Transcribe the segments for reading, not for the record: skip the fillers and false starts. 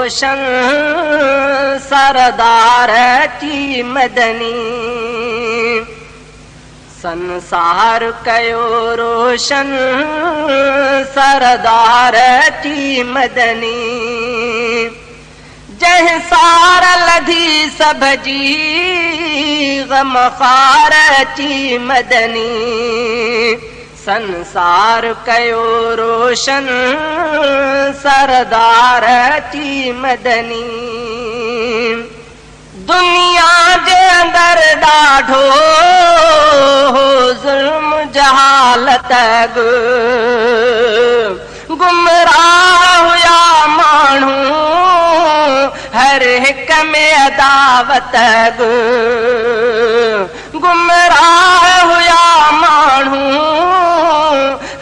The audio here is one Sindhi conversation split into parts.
روشن سردار اچي مدني. سنسار ڪيو روشن سردار اچي مدني. جنهن سار لڌي سڀ جي غمخوار اچي مدني. سنسار ڪيو روشن سردار اچي مدني. دنيا جي اندر ڏاڍو هو ظلم جهالت اڳ. گمراهه هيا ماڻهو هر هڪ ۾ عداوت اڳ. گمراهه هيا ماڻهو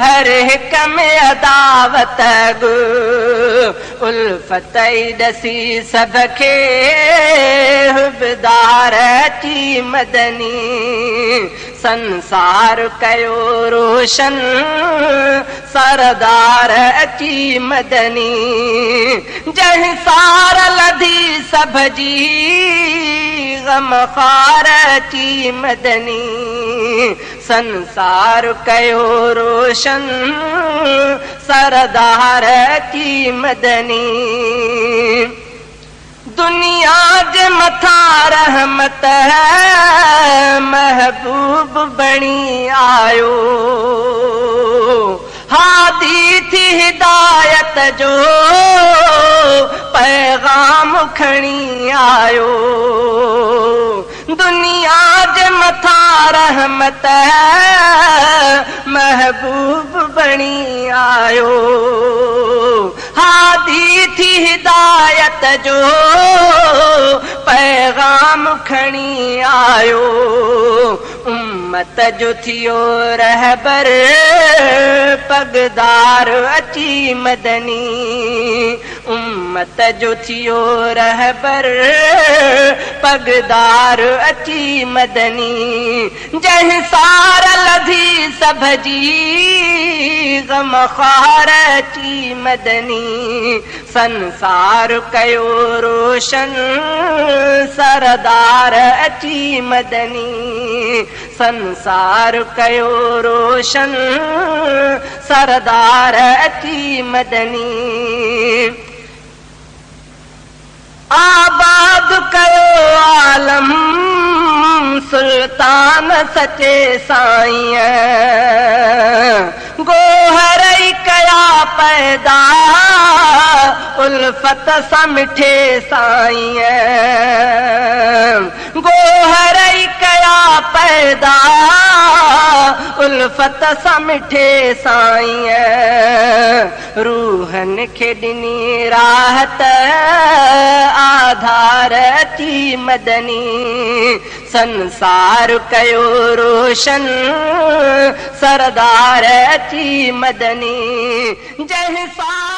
هر هڪ ۾ عداوت اڳ. الفت ئي ڏسي سڀ کي حبدار اچي مدني. سنسار ڪيو روشن سردار اچي مدني. جنهن سار لڌي سڀ جي غمخوار اچي مدني. سنسار ڪيو روشن سردار اچي مدني. دنيا جي مٿان رحمت محبوب بڻي آيو. هادي ٿي هدايت جو پيغام کڻي آيو. دنيا جي مٿان رحمت محبوب بڻي آيو. هادي ٿي هدايت جو پيغام کڻي آيو. امت جو ٿيو رهبر پڳدار اچي مدني. امت جو ٿيو رهبر پڳدار اچي مدني. جنهن سار لڌي سڀ جي غمخوار اچي مدني. سنسار ڪيو روشن سردار اچي مدني. سنسار ڪيو روشن سردار اچي مدني. آباد ڪيو عالم سلطان سچي سائين. گوهر ئي ڪيا پيدا الفت سان مٺي سائين. گوهر ئي ڪيا پيدا الفت سان مٺي سائين. روحن کي ڏني راحت آڌار اچي مدني. سنسار ڪيو روشن سردار اچي مدني. جنهن سار